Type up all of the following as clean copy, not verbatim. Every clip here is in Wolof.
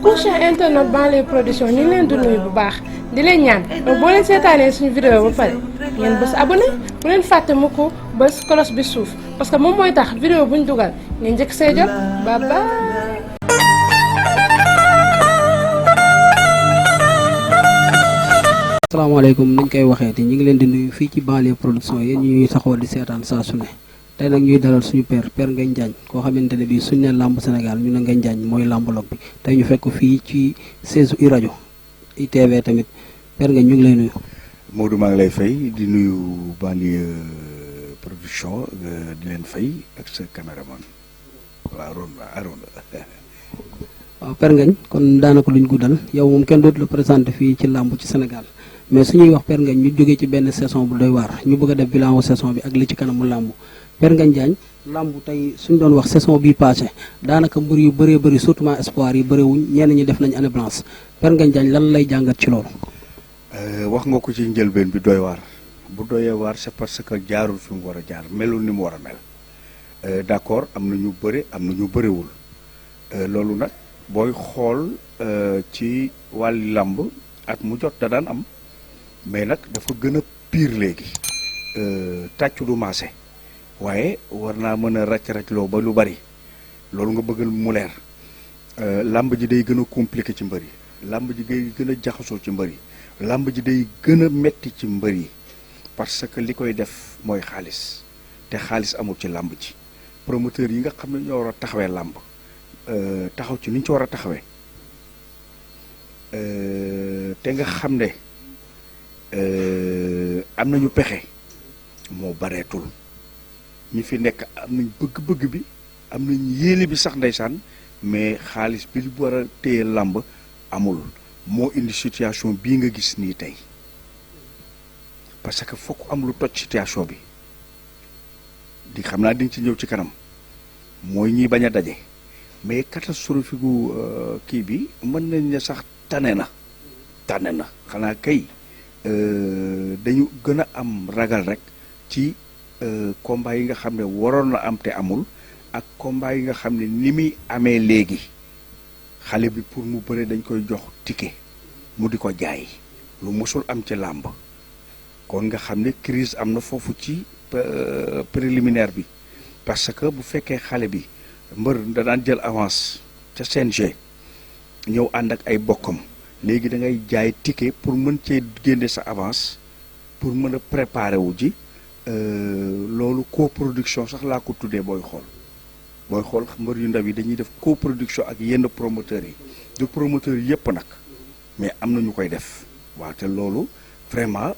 prochain internet Banlieue Production ñu ngi leen di nuyu bu baax di leen ñaan boo leen seetaanee suñu vidéo ba pare ngeen bës abonné bu leen fàtte mu ko bës cloche bi suuf parce que moom mooy tax vidéo buñ dugal ngeen njëkk see jot bye bye. asalaamaaleykum niñ koy waxee te ñu ngi leen di nuyu fii ci Banlieue Production yéen ñuy saxoo di seetaan saa su ne tey nag ñuy dalal suñu père Ngagne Diagne koo xamante ne bii suñu ne làmb Sénégal ñu ne Ngagne Diagne mooy làmbalogue bi tey ñu fekk fii ci siège u rajo ITV tamit père Ngagne ñu ngi lay nuyu. Modou maa ngi lay fay di nuyu Banlieue Production di leen fay ak sa caméraman waaw Aron waaw père Ngagne kon daanaka luñ guddal yow moom kenn dootu la présenté fii ci làmb ci Sénégal mais suñuy wax père Ngagne ñu jógee ci benn saison bu doy waar ñu bëgg a def bilan wu saison bi ak li ci kanamu làmb père Ngagne Diagne làmb tey suñ doon wax saison bii passé daanaka mbër yu bëree bëri surtout espoir yi bëriwuñ ñenn ñi def nañ année blanche père Ngagne Diagne lan lay jàngat ci loolu. wax nga ko ci njëlbeen bi doy waar bu doyee waar c'est parce que jaarul fi mu war a jaar melul ni mu war a mel d'accord am na ñu bëri am na ñu bëriwul loolu nag booy xool ci wàllu làmb at mu jot da daan am mais nag dafa gën a pire léegi tàccu du maase waaye war naa mën a ràcc-ràccloo ba lu bari loolu nga bëggal mu leer làmb ji day gën a compliqué ci mbër yi làmb ji day gën a jaxasoo ci mbër yi làmb ji day gën a metti ci mbër yi parce que li koy def mooy xaalis te xaalis amul ci làmb ji promoteur yi nga xam ne ñoo war a taxawee làmb taxaw ci ni ñu ci war a taxawee te nga xam ne am nañu pexe moo bareetul ñi fi nekk am nañ bëgg-bëgg bi am nañ yéene bi sax ndeysaan mais xaalis bi bu war a téye làmb amul moo indi situation bii nga gis nii tey parce que fokk am lu toj situation bi di xam naa di nga ci ñëw ci kanam mooy ñiy bañ a daje mais catastrophe gu kii bi mën nañ ne sax tane na xanaa kay dañu gën a am ragal rek ci combat yi nga xam ne waroon na am te amul ak combat yi nga xam ne ni muy amee léegi xale bi pour mu bëre dañ koy jox ticket mu di ko jaay lu mosul am ci làmb kon nga xam ne crise am na foofu ci préliminaire bi parce que bu fekkee xale bi mbër da daan jël avance ca CNG ñëw ànd ak ay bokkam léegi da ngay jaay ticket pour mën cee génne sa avance pour mën a préparer wu ji loolu coproduction sax laa ko tuddee booy xool mbër yu ndaw yi dañuy def coproduction ak yenn promoteurs yi du promoteurs yépp nag mais am na ñu koy def waaw te loolu vraiment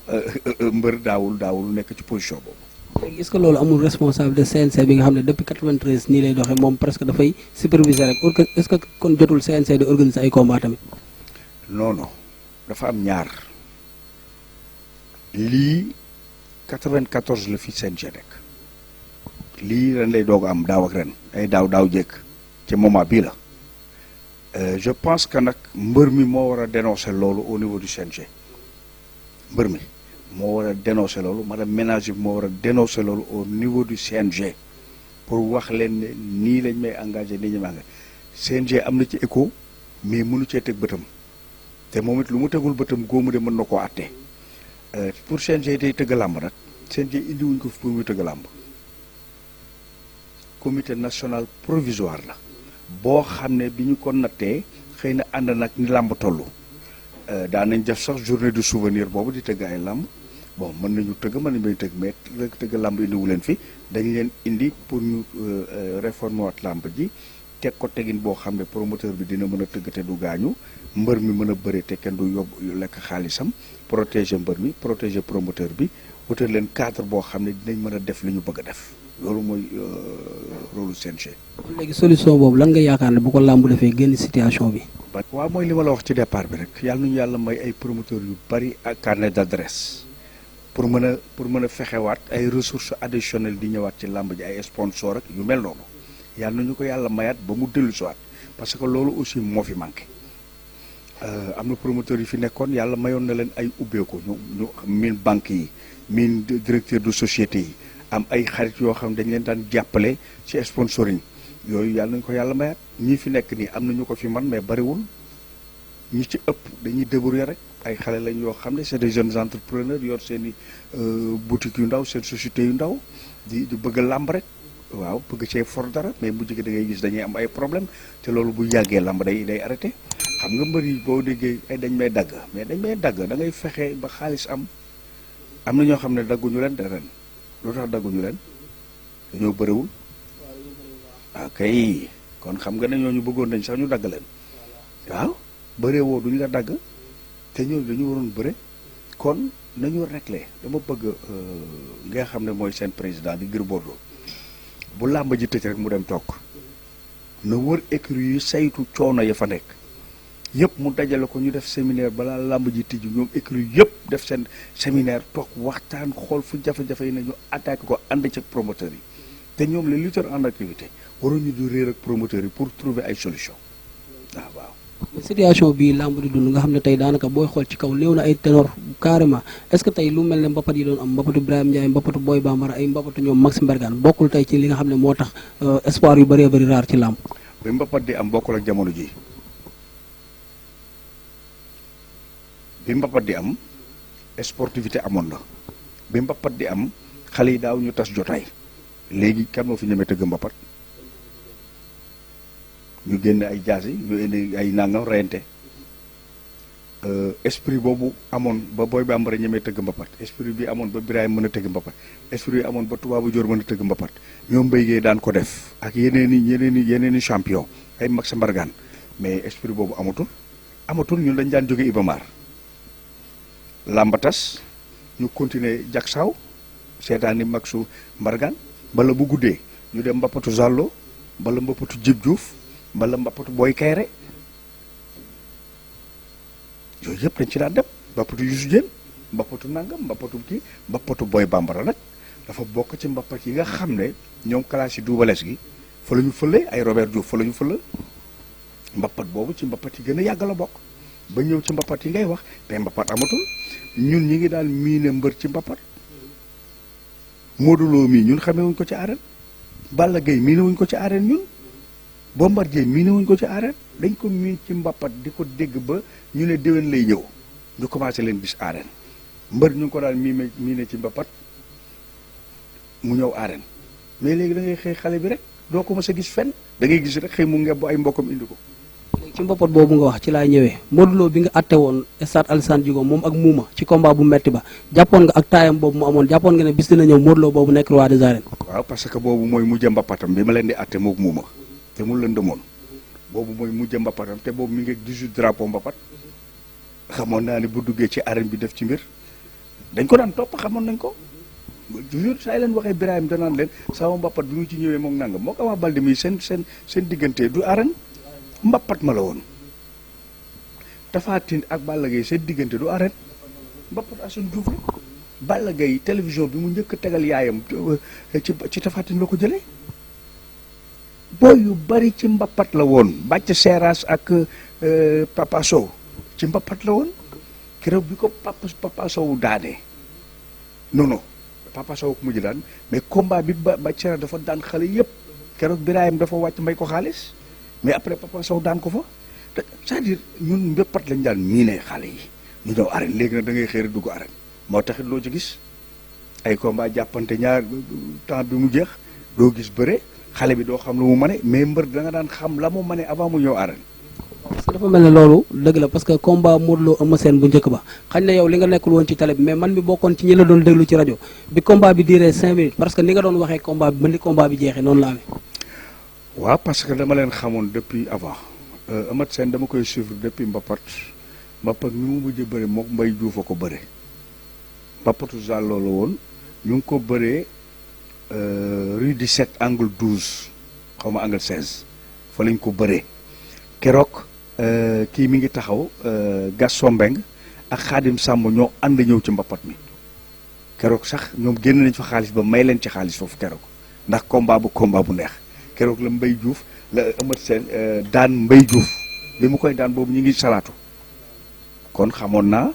mbër daawul nekk ci position boobu. léegi est-ce que loolu amul responsable de CNC bi nga xam ne depuis 93 nii lay doxee moom presque dafay superviser rek est-ce que kon jotul CNC de organiser ay combat tamit. non dafa am ñaar lii 94 la fi CNG nekk lii ren lay doog am daaw ak ren ay daaw jékk ci moment bii la je pense que nag mbër mi moo war a dénoncer loolu au niveau du CNG mbër mi moo war a dénoncer loolu madame ménage bi moo war a dénoncer loolu au niveau du CNG pour wax leen ne nii lañ may engagé nii ñu may engagé CNG am na ci écho mais mënu cee teg bëtam te moom it lu mu tegul bëtam góomu de mën na koo àtte pour CNG day tëgg làmb nag CNG indiwuñ ko fi pour muy tëgg làmb comité national provisoire la boo xam ne bi ñu ko nattee xëy na ànd nag ni làmb toll daan nañ def sax journée de souvenir boobu di tëgg ay làmb bon mën nañu tëgg mën nañu bañ tëgg mais tëgg làmb indiwu leen fi dañ leen indi pour ñu réformer waat làmb ji teg ko tegin boo xam ne promoteur bi dina mën a tëgg te du gaañu mbër mi mën a bëre te kenn du yóbbu lekk xaalisam protéger mbër mi protéger promoteur bi wutal leen cadre boo xam ne dinañ mën a def li ñu bëgg a def loolu mooy rôle CNG. léegi solution boobu lan nga yaakaar ne bu ko làmb defee génn situation bi. waaw mooy li ma la wax ci départ bi rek yàlla nañu yàlla may ay promoteurs yu bari ak carnet d'adresse pour mën a fexewaat ay ressources additionnelles di ñëwaat ci làmb ji ay sponsor ak yu mel noonu yàlla nañu ko yàlla mayaat ba mu dellu siwaat parce que loolu aussi moo fi manqué am na promoteurs yi fi nekkoon yàlla mayoon na leen ay ubbeeku ñu miin banques yi miin directeur de société yi am ay xarit yoo xam dañ leen daan jàppale ci sponsoring yooyu yàlla nañu ko yàlla mayaat ñii fi nekk nii am na ñu ko fi man mais bariwul ñi ci ëpp dañuy débrouiller rek ay xale lañ yoo xam ne c'est des jeunes entrepreneurs yor seen i boutique yu ndaw seen société yu ndaw di bëgg a làmb rek waaw bëgg cee for dara mais bu jëkk da ngay gis dañuy am ay problème te loolu bu yàggee làmb day arrêté xam nga mbër yi boo déggee ay dañ may dagg mais dañ may dagg da ngay fexe ba xaalis am na ñoo xam ne dagguñu leen de ren lu tax dagguñu leen dañoo bëriwul waaw kay kon xam nga ne ñooñu bëggoon nañ sax ñu dagg leen waaw bëree woo duñu la dagg te ñooñu dañu waroon bëre kon nañu réglé dama bëgg nga xam ne mooy seen président di Gris Bordeaux bu làmb ji tëj rek mu dem toog na wër écurie yi saytu coono ya fa nekk yëpp mu dajale ko ñu def séminaire balaa làmb ji tijji ñoom écurie yëpp def seen séminaire toog waxtaan xool fu jafe-jafe yi ne ñu attaqué ko ànd ci promoteurs yi te ñoom les lutteurs en activité waruñu di réer ak promoteurs yi pour trouver ay solution waaw. situation bi làmb di dund nga xam ne tey daanaka booy xool ci kaw néew na ay ténor carrément est-ce que tey lu mel ne mbapat yi doon am mbapatu Ibrahima Ndiaye mbapatu Boy Bambara ay mbapatu ñoom Maxime Bergane bokkul tey ci li nga xam ne moo tax espoir yu bëree bëri raar ci làmb. bi mbapat di am bokkul ak jamono ji bi mbapat di am sportivité amoon na bi mbapat di am xale yi daaw ñu tas jotaay léegi kan moo fi ñemee tëgg mbapat ñu génn ay jaas yi ñu indi ay nangam reyante esprit boobu amoon ba Boy Bambara ñemee tëgg mbapat esprit bi amoon ba Birahim mën a tëgg mbapat esprit bi amoon ba Tubaabu Joor mën a tëgg mbapat ñoom Mbaye Guèye daan ko def ak yeneen i champion ay Maxime Bergane mais esprit boobu amatul ñun dañ daan jóge Ibamar làmbatas ñu continuer jagsaaw seetaani Maxu Mbargane bala bu guddee ñu dem mbappatu Zallo bala mbappatu Jib Diouf bala mbappatu Boy Kayre yooyu yëpp dañ ci daan dem mbappatu Youssou Diène mbappatu nangam mbappatu Boy Bambara nag dafa bokk ci mbappat yi nga xam ne ñoom classe yi duubalees gi fa la ñu fële ay Robert Diouf fa la ñu fële mbappat boobu ci mbappat yi gën a yàgg la bokk ba ñëw ci mbappat yi ngay wax mais mbappat amatul ñun ñi ngi daal miine mbër ci mbappat Modou Lo mii ñun xamee wuñ ko ci arène Balla Gaye miine wuñ ko ci arène ñun Bombardier miine wuñ ko ci arène dañ ko miin ci mbappat di ko dégg ba ñu ne déwén lay ñëw ñu commencé leen gis arène mbër ñu ngi ko daal miine ci mbappat mu ñëw arène mais léegi da ngay xëy xale bi rek doo ko mës a gis fenn da ngay gis rek xëy mu ngebb ay mbokkam indi ko. ci mbapat boobu nga wax ci laay ñëwee Modou Lo bi nga atte woon stade Alassane Djigo moom ak muuma ci combat bu metti ba jàppoon nga ak taayam boobu mu amoon jàppoon nga ne bis dina ñëw Modou Lo boobu nekk roi des arènes. waaw parce que boobu mooy mujj mbapatam bi ma leen di atte mook muuma te mu lëndëmoon boobu mooy mujj mbapatam te boobu mi ngi 18 drapeau mbapat xamoon naa ne bu duggee ci arène bi def ci mbir dañ ko daan topp xamoon nañ ko toujours saa leen waxee Birahim danaan leen sama mbapat bi mu ci ñëwee moom nangam moo ko Ama Baldé mi seen diggante du arène mbappat ma la woon Tapha Tine ak Balla Gaye seen diggante du arène mbappat Assane Diouf la Balla Gaye télévision bi mu njëkk a tegal yaayam ci Tapha Tine la ko jëlee booy yu bari ci mbappat la woon bàcc Seras ak Papa Sow ci mbappat la woon keroog bi ko Papa Sow daanee non Papa Sow ko mujj daan mais combat bi bàcc Seras dafa daan xale yëpp keroog Birahim dafa wàcc may ko xaalis mais après Papa Sow daan ko fa c'est-à-dire ñun mbéppat lañ daan miinee xale yi ñu ñëw arène léegi nag da ngay xëy dugg arène moo taxit loo ci gis ay combat jàppante ñaar temps bi mu jeex doo gis bëre xale bi doo xam lu mu mane mais mbër da nga daan xam la mu mane avant mu ñëw arène. parce que dafa mel ne loolu dëgg la parce que combat Modou Lo Eumeu Sène bu njëkk ba xañ na yow li nga nekkul woon ci télé bi mais man mi bokkoon ci ñi la doon déglu ci rajo bi combat bi duré 5 minutes parce que ni nga doon waxee combat bi ba ni combat bi jeexee noonu la amee. waaw parce que dama leen xamoon depuis avant Eumeu Sène dama koy suivre depuis mbapat mi mu mujj bëre mook Mbaye Diouf a ko bëre mbapatu Zallo la woon ñu ngi ko bëree rue 17 angle 12 xaw ma angle 16 fa lañ ko bëree keroog kii mi ngi taxaw Gaston Mbengue ak Khadim Samb ñoo ànd ñëw ci mbapat mi keroog sax ñoom génn nañ fa xaalis ba may leen ci xaalis foofu keroog ndax combat bu neex keroog la Mbaye Diouf la Eumeu Sène daan Mbaye Diouf bi mu koy daan boobu ñu ngi salaatu kon xamoon naa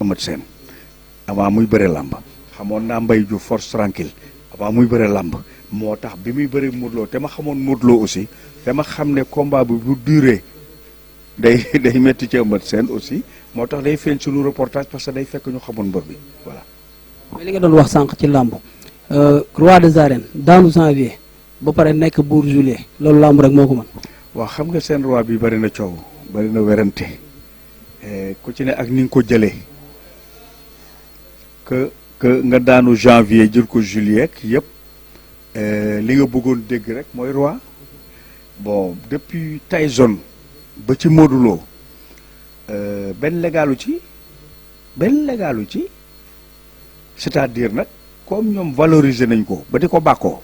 Eumeu Sène avant muy bëre làmb xamoon naa Mbaye Diouf force tranquille avant muy bëre làmb moo tax bi muy bëre Modou Lo te ma xamoon Modou Lo aussi te ma xam ne combat bi bu duré day métti ci Eumeu Sène aussi moo tax day feeñ suñu reportage parce que day fekk ñu xamoon mbër bi voilà. mais li nga doon wax sànq ci làmb roi des arènes daanu janvier ba pare nekk buur juillet loolu làmb rek moo ko mën. waaw xam nga seen roi bi bari na coow bari na werante ku ci ne ak ni nga ko jëlee que nga daanu janvier jël ko juillet yëpp li nga bëggoon dégg rek mooy roi bon depuis Tyson ba ci Modou Lo benn légalu ci c'est-à-dire nag comme ñoom valoriser nañ ko ba di ko bàkkoo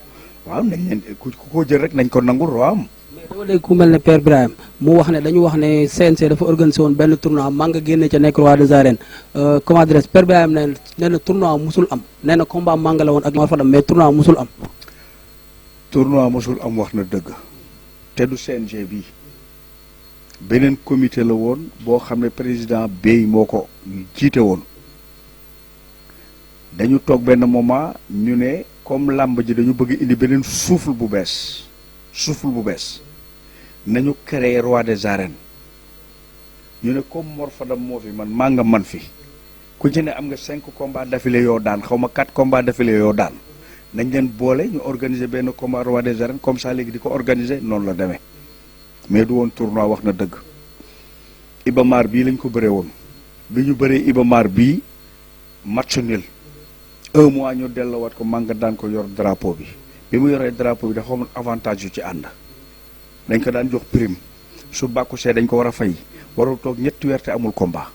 waaw nañ leen ku ko jël rek nañ ko nangul roi am. mais dama dégg ku mel ne Père Birahim mu wax ne dañu wax ne CNC dafa organisé woon benn tournoi Manga génne ca nekk roi des arènes comment dirais Père Birahim nee na tournoi musul am nee na combat Manga la woon ak Mor Fadam mais tournoi musul am. tournoi musul am wax na dëgg te du CNG bi beneen comité la woon boo xam ne président Bey moo ko jiite woon dañu toog benn moment ñu ne comme làmb ji dañu bëgg indi beneen souffle bu bees nañu créer roi des arènes ñu ne comme Mor Fadam moo fi man Manga man fi ku ci ne am nga 5 combats d'affilée yoo daan xaw ma 4 combats d'affilée yoo daan nañ leen boole ñu organiser benn combat roi des arènes comme ça léegi di ko organiser noonu la demee mais du woon tournoi wax na dëgg Ibamar bii lañ ko bëree woon bi ñu bëree Ibamar bii match nul 1 mois ñu delloowaat ko Manga daan ko yor drapeau bi mu yoree drapeau bi dafa amoon avantage yu ci ànd dañ ko daan jox prime su bàkku see dañ ko war a fay warul toog ñetti weer te amul combat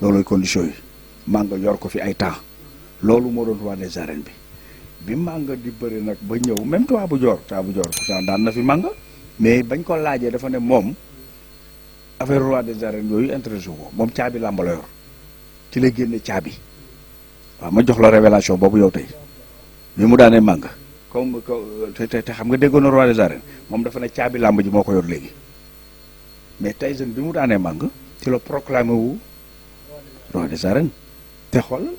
looluy condition yi Manga yor ko fi ay temps loolu moo doon roi des arènes bi Manga di bëri nag ba ñëw même Taabu Joor pourtant daan na fi Manga mais bañ ko laajee dafa ne moom affaire roi des arènes yooyu intéressé ko moom caabi làmb la yor ci la génne caabi waaw ma jox la révélation boobu yow tey bi mu daanee Manga comme te xam nga déggoon na roi des arènes moom dafa ne caabi làmb ji moo ko yor léegi mais Tyson bi mu daanee Manga ci la proclamé wu roi des arènes te xool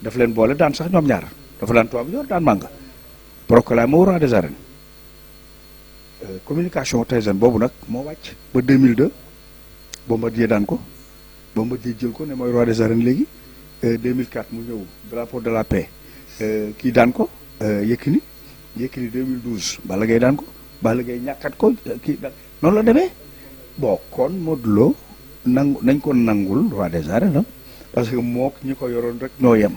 dafa leen boole daan sax ñoom ñaar dafa daan Taabu Joor daan Manga proclamé wu roi des arènes communication Tyson boobu nag moo wàcc ba 2002 Bombardier daan ko Bombardier jël ko ne mooy roi des arènes léegi 2004 mu ñëw drapeau de la paix kii daan ko Yékini 2012 Balla Gaye daan ko Balla Gaye ñàkkat ko kii daan noonu la demee bon kon Modou Lo nañ ko nangul roi des arènes parce que mook ñi ko yoroon rek ñoo yem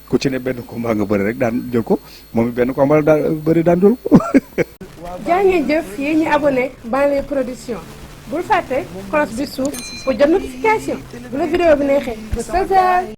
ku ci ne benn combat nga bëri rek daan jël ko moom it benn combat la bëri daan jël ko. jaa ngeen jëf yéen ñi abonné Banlieue Production bul fàtte cloche bi suuf pour jot notification bu la vidéo bi neexee ba